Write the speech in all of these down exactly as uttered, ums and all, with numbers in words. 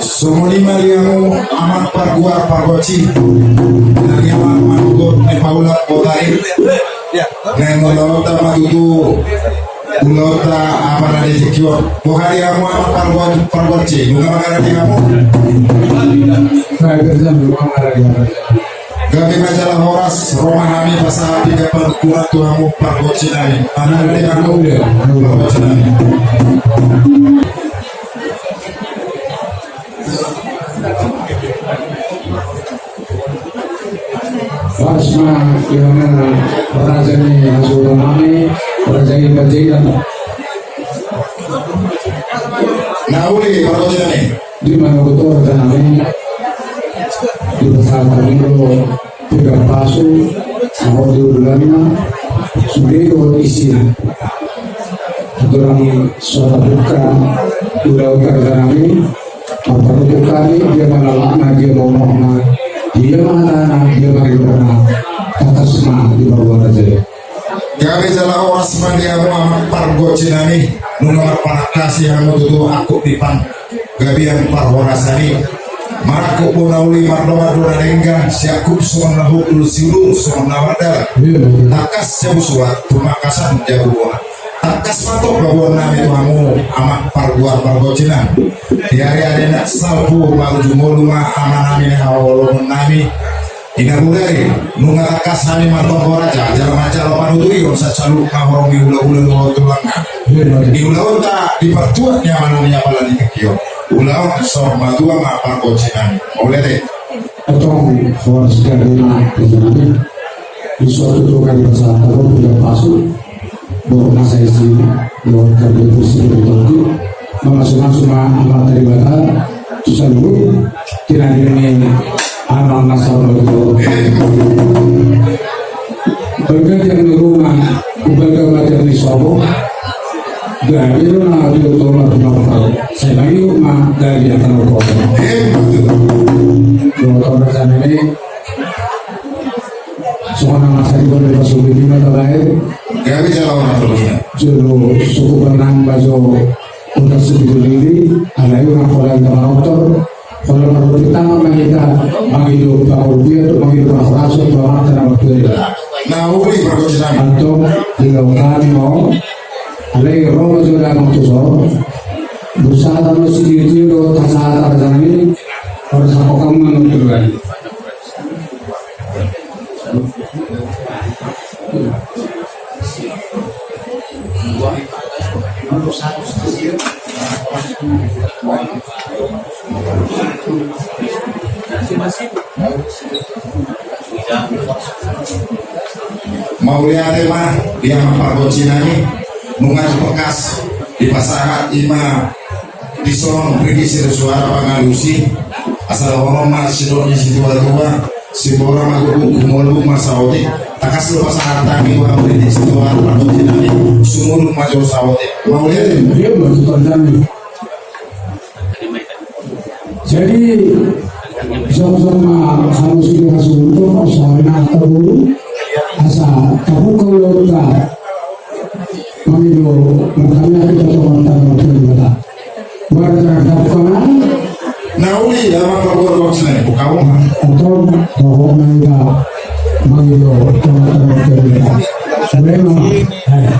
Songon i ma di hamu amang parguar pargonsi, na di amang manugot ni paulak botari. Naeng ulaonta ma tutu, ulaonta apala di tingki on. Boha di hamu amang parguar pargonsi, nunga mangarade hamu? Gabe ma jala horas, ro ma hami pasahat pinggan panungkunan tu hamu pargonsi nami. Mangarade hamu pargonsi nami. Horas ma di hamu raja ni hasuhuton nami, raja i Panjaitan. Na uli pargonsi nami. Di mana betul raja nami? Di pasahat hamu do pinggan pasu, sahat di ulaonna, sude do isina. Andorang so tabuka ulaon raja nami, marpanungkun hami, dia ma na lakna, dia ma unokna, dia ma hatana, dia ma nidokna, tangkas ma di pargonsi raja i. Gabe jala horas ma di hamu amang pargonsi nami, nunga marpanangkasi hamu tutu angkup ni panggabean parhorasan i. Marangkup bona uli mardongan do na denggan, siangkup songon na hundul, siulur songon na mardalan. Tangkas siabusuan, tumangkasan jabu bona. Tangkas ma antong paboaon nami tu hamu amang parguar pargonsi nami. Di ari-ari na salpu marujung ngolu ma amanami na haholongon nami. Ina mudari, nunga tangkas hami martonggo raja, jala manjalo panuturion saluhutna horong ni hulahula dohot tulang nami. Di ulaonta di partuat ni amanami apala di tingki on. Ulaon saur matua ma pargonsi nami. Mauliate. Antong horas gabe ma raja nami. Di suatu tukang di pasahat hamu pinggan pasu. Dohot nasa isi, dohot gabe pusi dari toki. Mamasu-masu ma Amanta Debata tu saluhut tinadinami anak nasa. Balga tiang ni ruma, balga ma tiang ni sopo. Gabe ma di oto ma pinopal. Sai mangido ma gabe di angka na oto. Dohot raja nami. Songon na masa di bawah bebas ubi di mata lain. Gabe jala horas ma. Jolo suku Bernang Bajo, kota Situ Lili, alai unang pola hita manortor, pola marhobas hita ma hita mangido pangoluan, mangido parhorasan tu Amanta na martua i. Na uli pargonsi nami. Antong di laut kami mau, alai ro ma jo damang tu son. Bursa tano si tio-tio do tasa tasa nami, ora sako kamu nang tu. Mauliate ma di amang pargonsi nami, nunga tu bekas dipasahat i ma dison rigi si suara pangalusi, asa dohonon ma sidok ni situa-tua, simbora ma gubuk, humolbuk ma saotik, tangkas do pasahat hami tu hamu rigi si suara pargonsi nami, sumulung ma jo saotik. Mauliate. Jadi, jongjong ma hamu sude hasuhuton, asa na tabu, asa tabuka ulaonta. Mangido martangiang hita tu Amanta na martua Debata. Martangiang tabuka ma. Na uli, amang pargonsi nami, buka ma. Antong, pokokna hita mangido tu Amanta na martua Debata. Sude ma. Hai.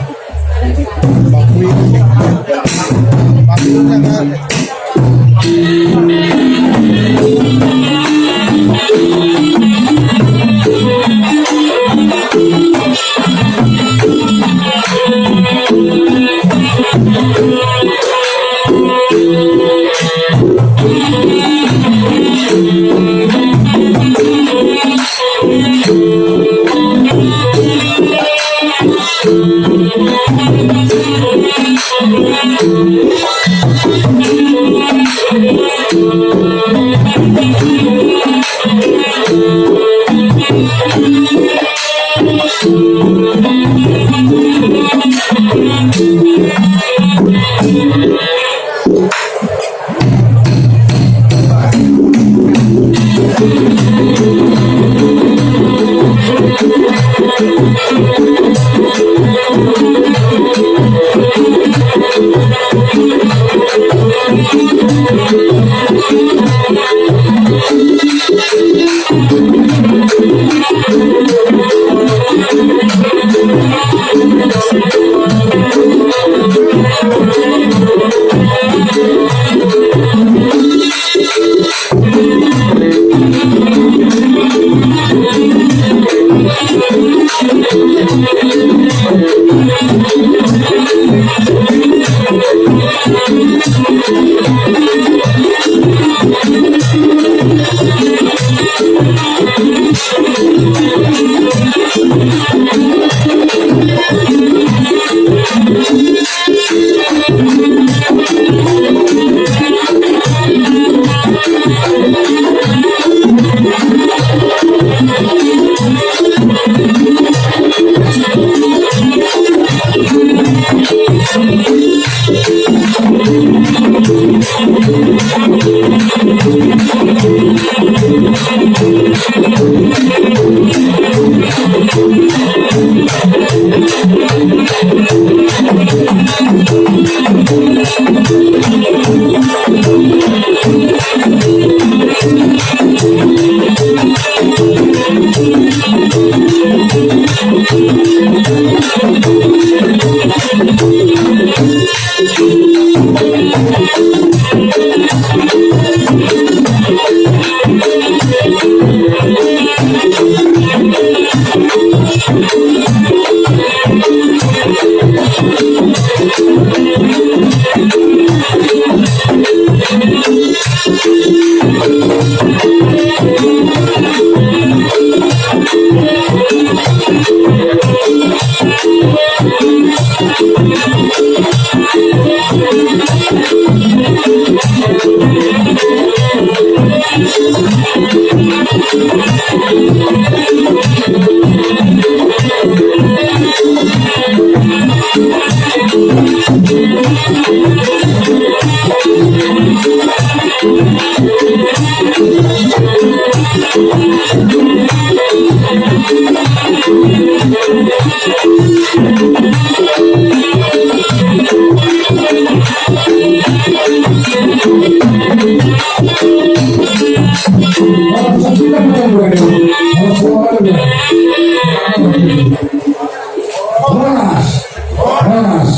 Horas, horas,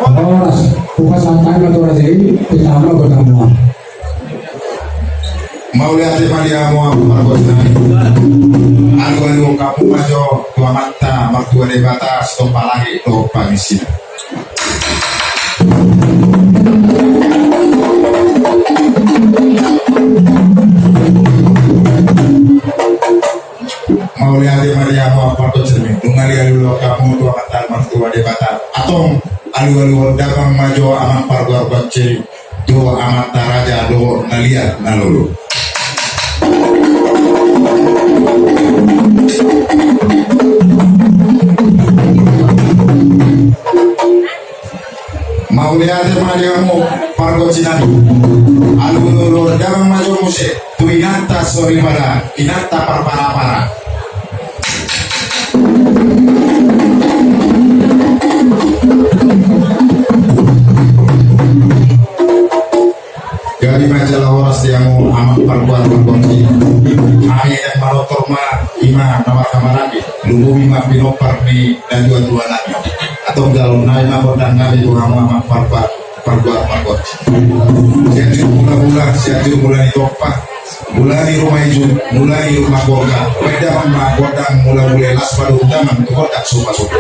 horas. Horas, horas. Horas, horas. Mauliate ma di hamu amang pargonsi nami. Alualuhon hamu ma jo tu Amanta Martua Debata, sitompa langit dohot pangisina. Mauliate ma di hamu amang pargonsi nami. Nunga dialualuhon hamu tu Amanta Martua Debata, antong alualuhon damang ma jo amang pargonsi nami tu amanta raja dohot na liat na lolo. Mauliate ma di hamu pargonsi nami. Alualuhon damang ma jo muse tu inanta soripada, inanta parpara-para. Gabe ma jala horas di hamu amang pargonsi nami. Hami na manortor ma, i ma na marhamaranggi, lumobi ma pinompar ni natuatua nami. Antong jalo nai ma gondang nami tu hamu amang pargonsi, pargonsi. Sianjur Mula-mula, Sianjur Mula ni Tompa, Mula ni Ruma Ijuk, Mula ni Ruma Gorga. Baen damang ma gondang mula-mula, laos padomu damang tu gondang sopa-sopa.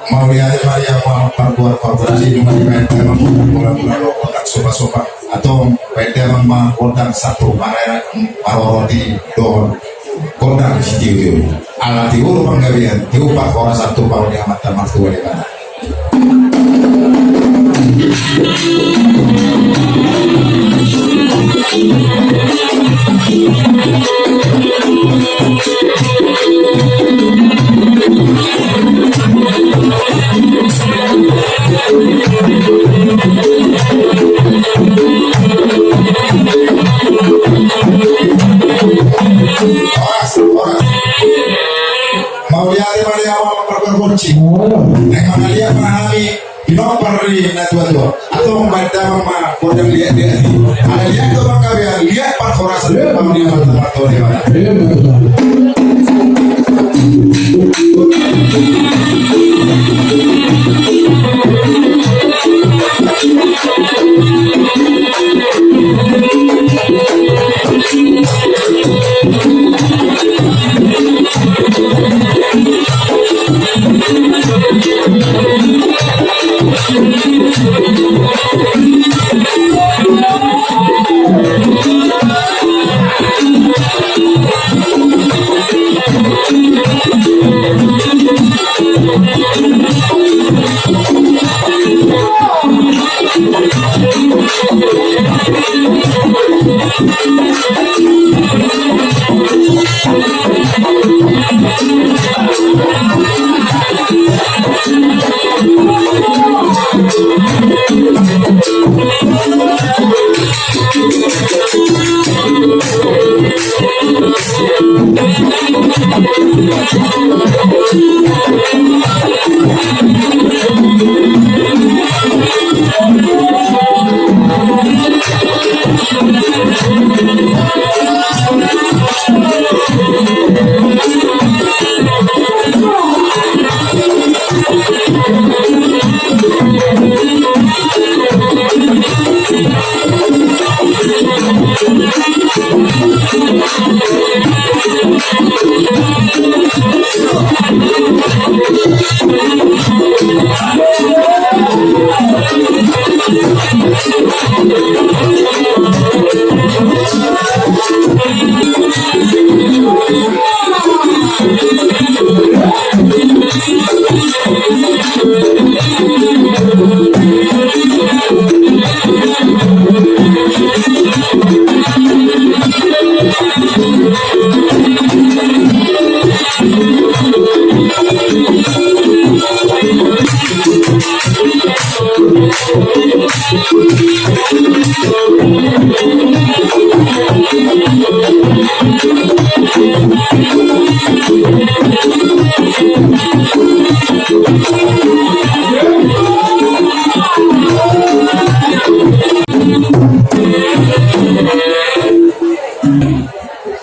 Mauliate ma di hamu amang pargonsi, pargonsi, nunga dibaen damang gondang mula-mula dohot gondang sopa-sopa. Antong baen damang ma gondang satu maraya maroroti dohot gondang sitiotio. Ala tiur panggabean, tiur parhorasan tu pahon ni Amanta Martua Debata. Mauliate ma di hamu amang pargonsi. Naeng mangaliat ma hami pinompar ni natuatua. Antong baen damang ma gondang liat-liat i. Ala liat do panggabean, liat parhorasan. Mauliate ma di hamu amang pargonsi.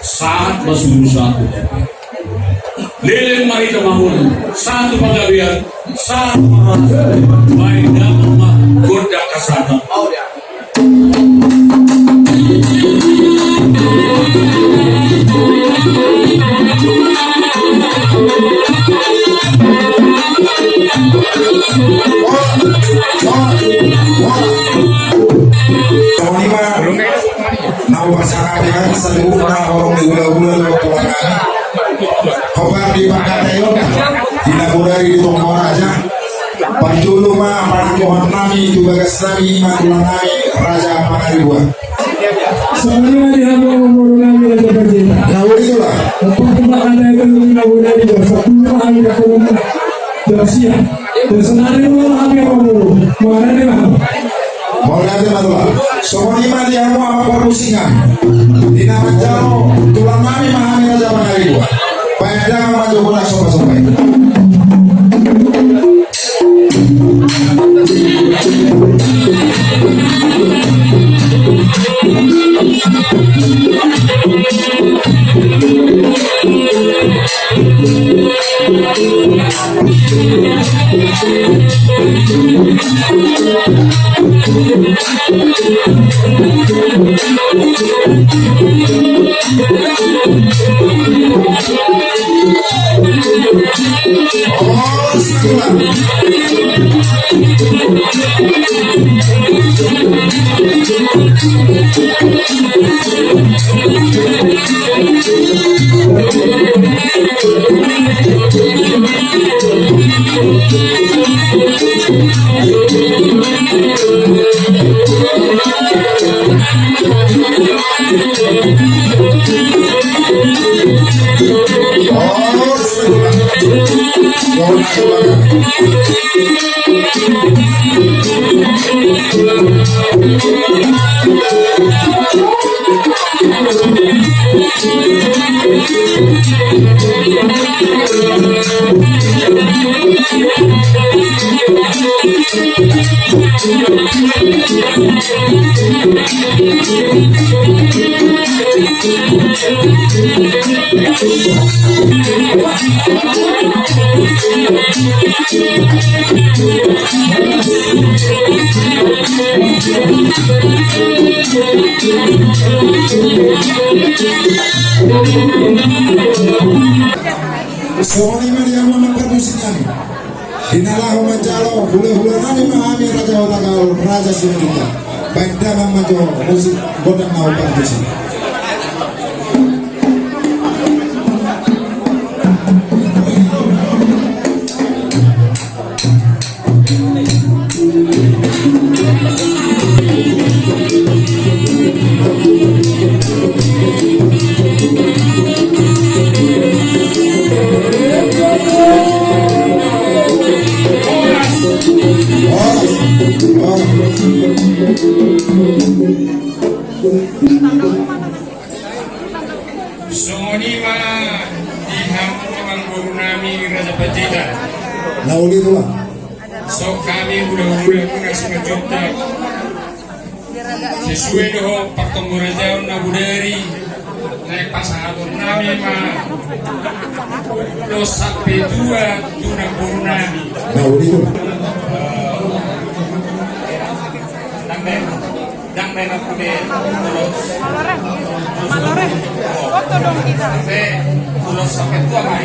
Sahat ma suru satu. Leleng ma hita mangolu, sahat tu panggabean, sahat ma rasa, baen damang ma gondang hasahatan. Songon i ma na hupasahat hami saluhutna horong ni hulahula dohot tulang nami. Hombar di pangkataion di na bodari di tongko raja. Parjolo ma panangkohon nami tu bagas nami i ma tulang nami Raja Pangaribuan. Songon i ma di hamu amangboru nami Raja Panjaitan. Na uli tulang. Hombar di pangkataion di na bodari di tongko raja. Songon i ma di hamu amangboru nami Raja Panjaitan. Mauliate ma tulang. Songon i ma di hamu amang parmusiknami. Di na manjalo tulang nami ma hami Raja Pangaribuan. Baen damang ma jolo na sopa-sopa i. Songon i ma di hamu amang parmusiknami. Di na laho manjalo hulahula nami ma hami Raja Hutagalung, Raja Simanjuntak. Baen damang ma jo musik gondang na hombar tusi. Songon i ma di hamu amangboru nami Raja Panjaitan. Na uli tulang. Songon hami hulahula muna Simanjuntak. Sesuai dohot partonggo rajaon na bodari, naeng pasahaton nami ma dos sampe dua tu namboru nami. Ndang baen, ndang baen aku be. Maloreng. Maloreng. Foto dong kita. Be, ulos sampe tua ma.